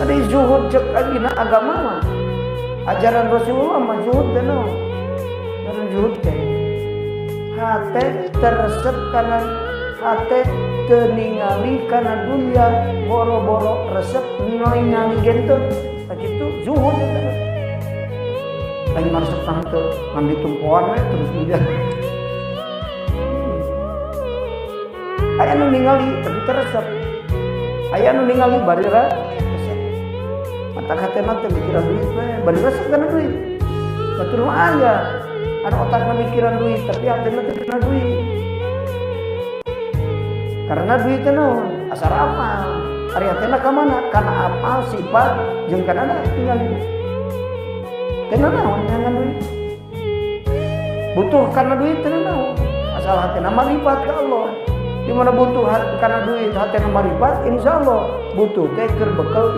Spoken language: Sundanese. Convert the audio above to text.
Ari zuhud cek dina agama mah, ajaran Rasulullah mah, zuhud teh naon? Ajaran zuhud teh hate teu resep kana, hate teu ningali kana dunia, boro-boro resep, ningali ge henteu. Sakitu zuhud eta. Lain maresep tah teu, ngan ditumpoan we terus dia. Aya nu ningali tapi teu resep, aya nu ningali bari resep. Mata hatena teh mikiran duit we, bari resep kana duit. Batur mah aya anu otakna mikiran duit tapi hatena teu kana duit, karena duit teh naon asar amal. Ari hatena ka mana? Kana amal, sifat, jeung kana tinggal teu naon nyangan duit. Butuh karena duit teu naon, asal hatena marifat ka Allah. Di mana butuh karena duit, hatena marifat, insyaallah butuh teh keur bekal.